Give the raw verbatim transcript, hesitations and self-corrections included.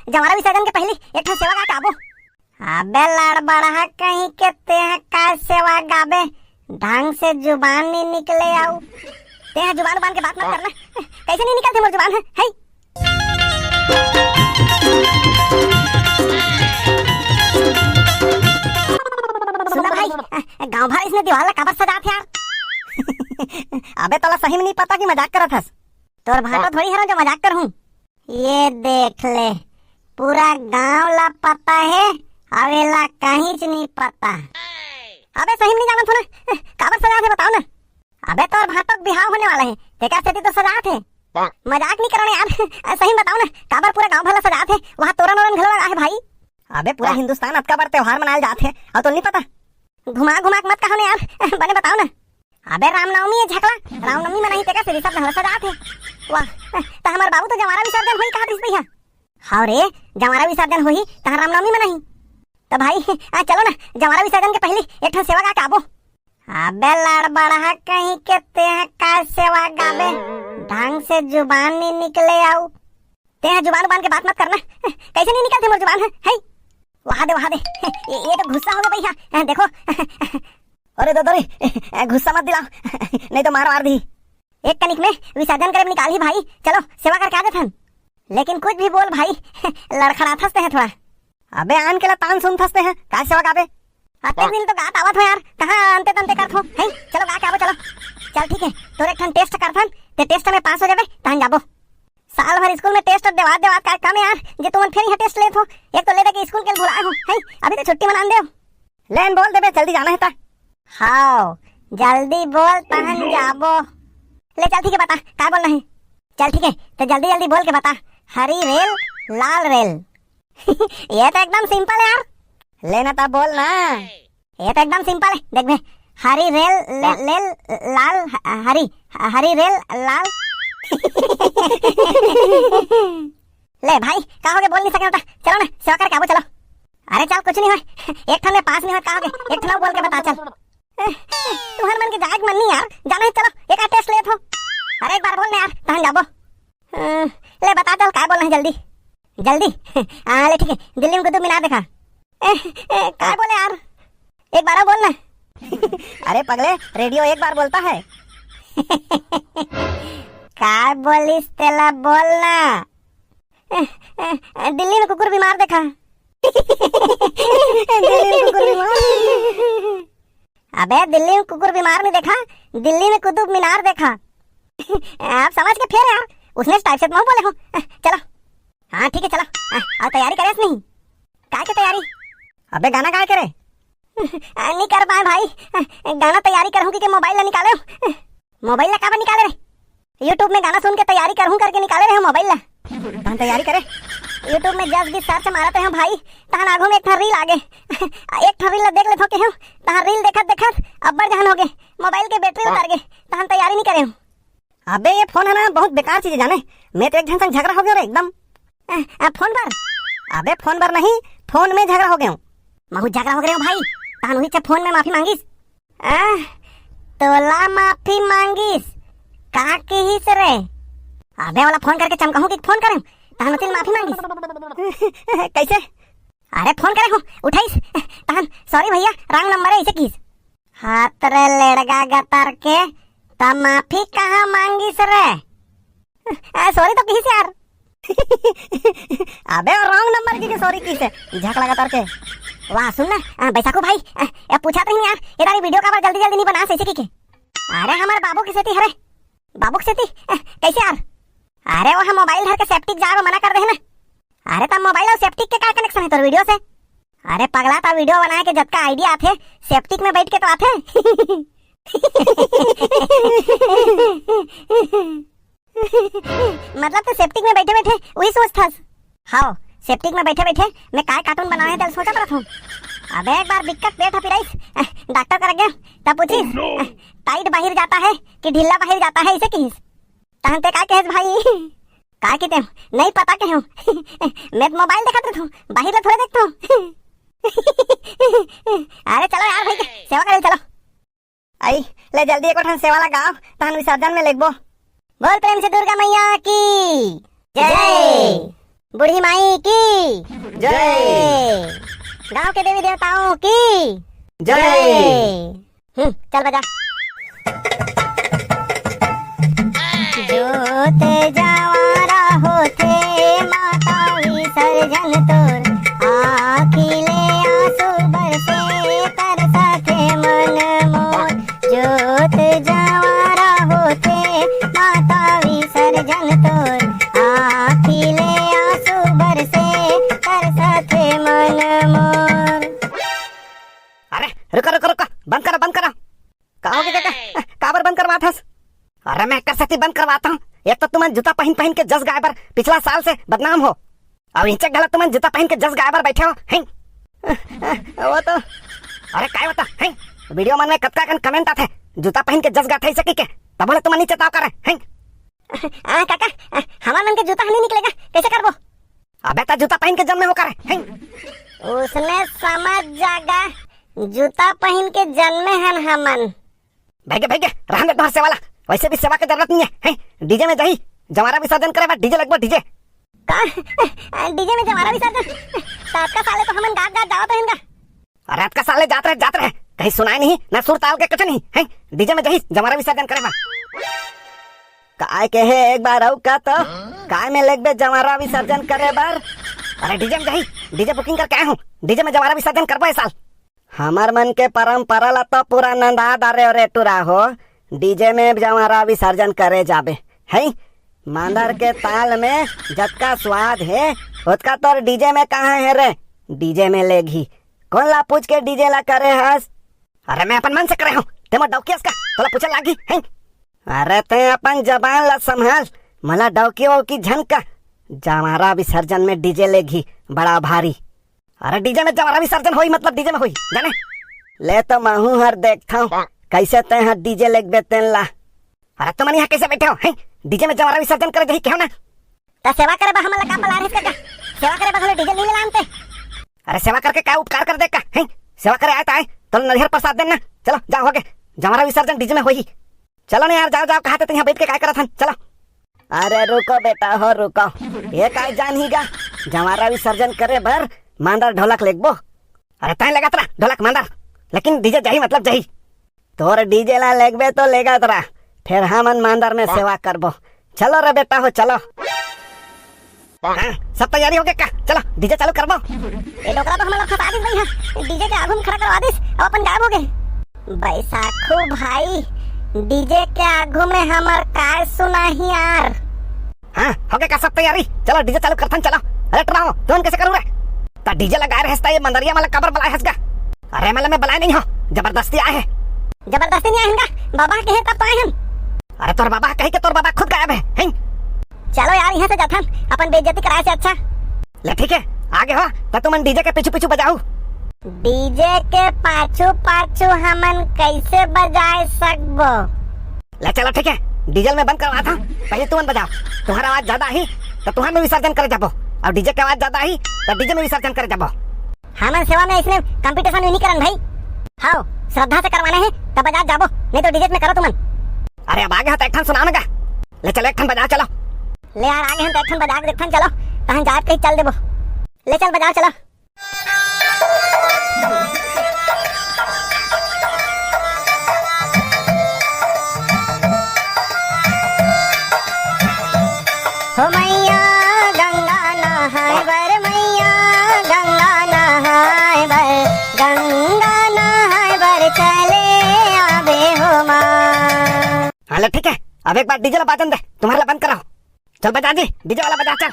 जंवारा विसर्जन के पहिली एक ठन सेवा गा के आबो। अबे लड़बड़हा कहीं के, तेह का सेवा गाबे? ढंग से जुबान नहीं निकले आऊ। तेह जुबान उबान के बात मत करना। कैसे नहीं निकलते मोर जुबान है, है? सुन ना भाई, गांव भर इसने दीवार ला काबर सजात हे यार? अबे तोला सही में नहीं पता कि मजाक करत हस? तोर भांटो थोड़ी हरंव जो मजाक करहूं। ये देख ले, पूरा गांव ला पता हे, अउ एला कहींच नहीं पता। अबे सही में नहीं जानत हो ना, काबर सजात हे बताओ ना। अबे तोर भांटो के बिहाव होने वाला हे, तेकर सेती तो सजात हे। मजाक नहीं करो ना यार, सही में बताओ ना, काबर पूरा गांव भर ला सजात हे, वहां तोरन ओरन घलो लगा हे भाई। अबे पूरा हिंदुस्तान अतका बड़ त्योहार मनायल जात हे, अउ तोला नहीं पता? घुमा घुमा के मत कहो ना यार, बने बताओ ना। अबे रामनवमी हे झकला, रामनवमी मनाही तेकर सेती सब ढंग सजात हे। वाह, त हमर बाबू तो जंवारा विसर्जन होही कहात रिहिस भैया। हव रे, जंवारा विसर्जन होही तहां रामनवमी मनाही। त भाई, आ, चलो ना, जंवारा विसर्जन के पहिली एक ठन सेवा गा के आबो। अबे लड़बड़हा कहीं के, तेह का सेवा गाबे? ढंग से जुबान नहीं निकले आऊ। तेह जुबान उबान के बात मत करना। कैसे नहीं निकलते मोर जुबान है, है? वहा दे, वहा दे। ये, ये तो गुस्सा हो गया भैया। देखो। अरे ददा रे, गुस्सा मत दिलाओ, नहीं तो मार वार दी। एक कनिक में विसर्जन करे निकालही भाई, चलो सेवा करके आ जाथन। लेकिन कुछ भी बोल भाई, लड़खड़ाथस तेह थोड़ा। अबे आन के ला तान सुनथस तेह, का सेवा गाबे? अतेक दिन तो गात आवत हो यार, कहाँ अंते तंते करत हो, हैं? चलो गा के आबो, चलो। चल ठीक है, तोर एक ठन टेस्ट करथन, ते टेस्ट में पास हो जाबे, तहन जाबो। साल भर स्कूल में टेस्ट देवात देवात का कम है यार, जे तुमन फिर यहाँ टेस्ट लेत हो। एक तो ले दे के स्कूल के भुलाए हो, हैं? अभी तो छुट्टी मनान देव। लेन बोल देबे, जल्दी जाना है ता। हाव, जल्दी बोल तहन जाबो। ले चल ठीक है, बता का बोलना है। चल ठीक है, तो जल्दी जल्दी बोल के बता। हरी रेल, लाल रेल। ये तो एकदम सिंपल है यार। लेना ता बोल ना। ये तो एकदम सिंपल है, देख बे। हरी रेल, ले, हाँ। लेल, लाल, ह-, हरी, हरी रेल, लाल। ले भाई, का हो गया, बोल नहीं सके बेटा? चलो ना, सेवा करके आबो, चलो। अरे चल, कुछ नहीं होय, एक ठन में पास नहीं होय, का हो गया? एक ठन अउ बोल के बता, चल। ए, तुहर मन के जाए के मन नहीं यार, जाना है, चलो, एक आध टेस्ट लेत हो। अरे एक बार बोल ना यार, तहन जाबो। अ, ले बता चल, काय बोलना है जल्दी, जल्दी। हाँ, ले ठीक है, दिल्ली में कुतुब मीनार देखा। ए, ए, काय बोले यार, एक बार और बोल ना। अरे पगले, रेडियो एक बार बोलता है। काय बोलिस तेला बोल ना। ए, ए, ए, दिल्ली में कुकुर बीमार देखा। दिल्ली में कुकुर बीमार। अबे दिल्ली में कुकुर बीमार नहीं देखा, दिल्ली में कुतुब मीनार देखा। आप समझ के फेर यार, उसने टाइप से तो बोले हो। चलो। हाँ ठीक है, चलो। और तैयारी करे नहीं? काय के तैयारी? अबे गाना काय करे? नहीं कर पाए भाई, गाना तैयारी करहूँ कि मोबाइल ला निकाले। मोबाइल ला काबर निकाले रे? YouTube में गाना सुन के तैयारी करहूँ करके निकाले रहे मोबाइल ला। तहन तैयारी करे? YouTube में जस भी सर्च मारत रहे भाई, तहन आगू में एक ठन रील आगे। एक ठन रील ला देख लेथो केहू, तहन रील देखत देखत अब्बड़ जहन होगे, मोबाइल के बैटरी उतर गे, तहन तैयारी नहीं करे हूँ। अबे ये फोन है ना, बहुत बेकार चीज है जाने। मैं तो एक झन संग झगड़ा हो गया रे एकदम। आ, आ, फोन पर? अबे फोन पर नहीं, फोन में झगड़ा हो गया हूँ। महू झगड़ा हो गए हो भाई, तहन वही फोन में माफी मांगिस। आ, तोला माफी मांगिस, का किहिस रे? अबे वाला फोन करके चमकाहूं कि फोन करें, तहन ओतिल माफी मांगिस। कैसे? अरे फोन करे हूँ, उठाइस, तहन सॉरी भैया, रॉन्ग नंबर है, इसे किहिस। हाथ रे लेड़गा गतर के, त माफी कहाँ मांगिस रे? आ, सॉरी तो किहिस यार। अबे और रॉन्ग नंबर के, के सॉरी किहिस, झक लगा तर के। वाह सुन ना, आ, बैसाखू भाई, आ, ए पूछा तो नहीं यार, ये तारी वीडियो काबर जल्दी जल्दी नहीं बना सही से की के? अरे हमारे बाबू के सेती हरे, बाबू के सेती, आ, कैसे यार? अरे वो हम मोबाइल धर के सेप्टिक जाए मना कर दे है ना। अरे तब मोबाइल और सेप्टिक के का कनेक्शन है तोर वीडियो से? अरे पगला, ता वीडियो बनाए के जतका आइडिया आथे, सेप्टिक में बैठ के तो आथे। मतलब तो सेप्टिक में बैठे बैठे वही सोचथस। हाव, सेप्टिक में बैठे बैठे मैं काय कार्टून बनाए तेल सोचत रहत हूँ। अबे एक बार बिक्कट पेट ह पिराइस, डॉक्टर कर गया, तब पूछिस, टाइट बाहर जाता है कि ढीला बाहर जाता है, इसे किहिस। तहन ते का कहेस भाई? का किते? नहीं पता के हूँ। मैं तो मोबाइल देखत रहत हूँ, बाहर ला थोड़े देखत हूँ। अरे चलो यार भाई, सेवा करे चलो। आई, ले जल्दी एक ठन सेवा लगाओ, तहन विसर्जन में लेगबो। बोल प्रेम से दुर्गा मैया की जय। बूढ़ी माई की जय। गांव के देवी देवताओं की जय। हम्म, चल बजा। जोत जवारा होथे माता विसर्जन तोर, आँखी ले आंसू बरसे तरसथे मन मोर। जोत जवारा होथे माता विसर्जन तोर, आँखी ले आंसू बरसे तरसथे मन मोर। अरे रुका रुका रुका, बंद करा बंद करा। का होगे काका? काबर बंद करवात हस? अरे मैं एकर सेती बंद करवात हूँ, एक तो तुमन जूता पहिन पहिन के जस गाय बर पिछला साल से बदनाम हो, अउ इहिंचे घला तुमन जूता पहिन के जस गाय बर बैठे हो, हैं? वो तो अरे काय होता, हैं? वीडियो मन में कतका कन comment आथे, जूता पहिन के जस गाथे ऐसे की के, तब बोले तुमन नहीं चेताव करे, हैं? आ काका, आ, हमर मन के जूता ह नहीं निकलेगा, कैसे करबो? अबे त जूता पहिन के जन्मे हो करे, हैं? उसने समझ जागा, जूता पहिन के जन्मे हन हमन। भैगे भैगे, रहन दे तुम्हार सेवा ला, वैसे भी सेवा के जरूरत नहीं है, हैं? डीजे में जाही, जवारा विसर्जन करे बर डीजे लगबो डीजे। का? डीजे में जवारा विसर्जन? त अतका साले तो हमन गात गात जावत रहेन गा। अरे अतका साले जात रहे जात रहे, कहीं सुनाय नहीं ना सुर ताल के कुछ नहीं, हैं? डीजे में जाही जवारा विसर्जन करे बर। काय के हे एक बार अउ का तो? काय में लेगबे जवारा विसर्जन करे बर? अरे डीजे में जाही, डीजे booking करके आए हूँ, डीजे में जवारा विसर्जन करबो ए साल। हमर मन के परंपरा ला तो पूरा नंदा डारे रे टूरा हो, डीजे में जवारा विसर्जन करे जाबे, हैं? मांदर के ताल में जतका स्वाद हे, ओतका तोर डीजे में कहाँ हे रे? डीजे में लेगही, कोन ला पूछ के डीजे ला करे हस? अरे मैं अपन मन से करे हूँ, ते मोर डौकी हस का? तोला पूछे लागी, हैं? अरे ते अपन जबान ला संभाल, मला डौकी वौकी झन का। जवारा विसर्जन में डीजे लेगही, बड़ा भारी। अरे डीजे में जवारा विसर्जन होई मतलब डीजे में होई, जाने? ले तो महू हर देखथव, कैसे ते हर डीजे लेगबे तेन ला। अरे तुमन यहाँ कैसे बैठे हो, हैं? डीजे में जवारा विसर्जन करे जाही कहो ना। त सेवा करे बा हमन ला का पलारिस का? सेवा करे बा घलो डीजे नहीं ले लानते। अरे सेवा करके का उपकार कर दे का, हैं? सेवा करे आए त आए, तो नरिहर प्रसाद देन ना। चलो जाओ होगे, जवारा विसर्जन डीजे में होही। चलो ना यार, जाओ जाओ, कहा थे तो यहाँ बैठ के काय करत हन, चलो। अरे रुको बेटा हो रुको, ये काय जान ही गा, जवारा विसर्जन करे बर मांदर ढोलक लेगबो। अरे तय लेगत रहा ढोलक मांदर, लेकिन डीजे जाही मतलब जाही। तोर डीजे ला लेगबे तो लेगत रहा, फिर हमन मांदर में सेवा करबो। चलो रे बेटा हो चलो। हाँ, सब तैयारी हो गया का? चलो डीजे चालू करबो। ए डोकरा तो हमला फंसा दिस भाई, हाँ। डीजे के आगू में खड़ा करवा दिस, अब अपन गायब हो गए। बैसाखू भाई, डीजे के आगू में हमर काय सुनाही यार। हाँ, हो गया का सब तैयारी? चलो डीजे चालू करथन चलो। अरे टुरा हो, तुमन कैसे करू रे? ता डीजे लगाए रहस ता ये मंदरिया वाला काबर बलाए हस गा? अरे मतलब मैं बलाए नहीं हो, जबरदस्ती आए है। जबरदस्ती नहीं आए हन गा, बाबा के है तब तो आए हन। अरे तोर बाबा कही के तोर बाबा खुद गायब है, हैं? चलो यार, यहाँ से जाथन, अपन बेइज्जती कराए से अच्छा। ले ठीक है, आगे हो, त तुमन डीजे के पीछू पीछू बजाऊ। डीजे के पाछू पाछू हमन कैसे बजाए सकबो? ले चलो ठीक है, डीजे में बंद करवा था, पहले तुमन बजाओ। तुम्हारा आवाज ज्यादा ही, तो तुम्हार में विसर्जन करे जाबो, और डीजे के आवाज ज्यादा ही, तो डीजे में विसर्जन करे जाबो। हमन सेवा में इसने कंपटीशन नहीं करन भाई। हाँ, श्रद्धा से करवाना है, तब बजात जाबो, नहीं तो डीजे में करो तुमन। अरे अब आगे हो तो एक ठन सुनाओ ना गा। ले चलो एक ठन बजाओ चलो। ले यार आगे हम तो एक ठन बजा के देखथन चलो, तहन जात कहीं चल देबो। ले चल बजाओ चलो। हो मैया गंगा नहाए बर, मैया गंगा नहाए बर, गंगा नहाए बर चले आबे हो माँ। हाँ ले ठीक है, अब एक बार डीजे ला बाजन दे, तुम्हारे ला बंद कराओ। चल बजा जी, डीजे वाला बजा चल।